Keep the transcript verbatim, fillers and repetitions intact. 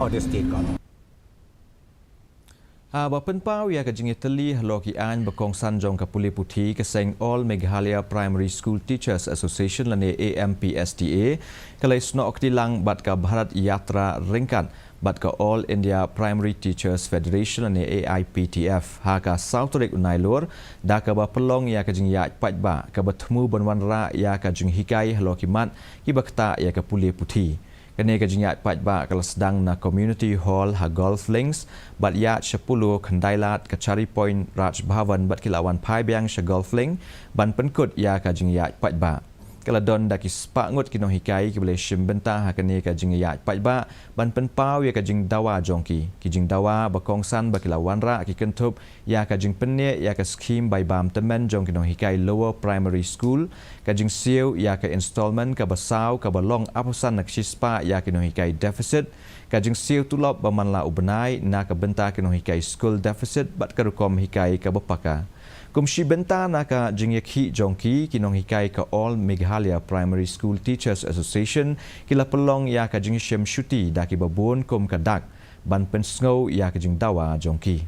of the state government. Ha ba pynpaw ïa ka jingïatylli halor ki aiñ ba kongsan jong ka pule puthi, ka seng All Meghalaya Primary School Teachers Association lane A M P S T A ka la ïasnoh kti lang bad ka Bharat Yatra ryngkat bad ka All India Primary Teachers Federation lane A I P T F ha ka saw tarik u Nailur, da kaba pynlong ïa ka jingïaid paidbah kaba thmu ban wanrah ïa ka jinghikai halor ki mat kiba ktah ïa ka pule puthi. Kane ka jingïaid paidbah ka la sdang na Community Hall ha Golf Links bad ïaid sha Polo, Khyndai Lad, Kachari Point, Raj Bhavan bad ki la wan phai biang sha Golf Link ban pynkut ïa ka jingïaid paidbah. Ka la don da ki spah ngut ki nonghikai kiba la shim bynta ha kane ka jingïaid paidbah ban pynpaw ïa ka jingdawa jong ki. Ki jingdawa ba kongsan ba ki la wanrah ki kynthup ïa ka jingpynïaid ïa ka skhim bai bam tymmen jong ki nonghikai Lower Primary School, ka jingsiew ïa ka installment kaba saw kaba long arphew san na ka shispah ïa ki nonghikai deficit, ka jingsiew tulop ba man la u bnai na ka bynta ki nonghikai school deficit bad ka rukom hikai kaba paka. Kum shi bynta na ka jingïakhih jong ki, ki nonghikai ka All Meghalaya Primary School Teachers Association ki la pynlong ïa ka jingshem shuti da kiba bun kum ka dak ban pynsngew ïa ka jingdawa jong ki.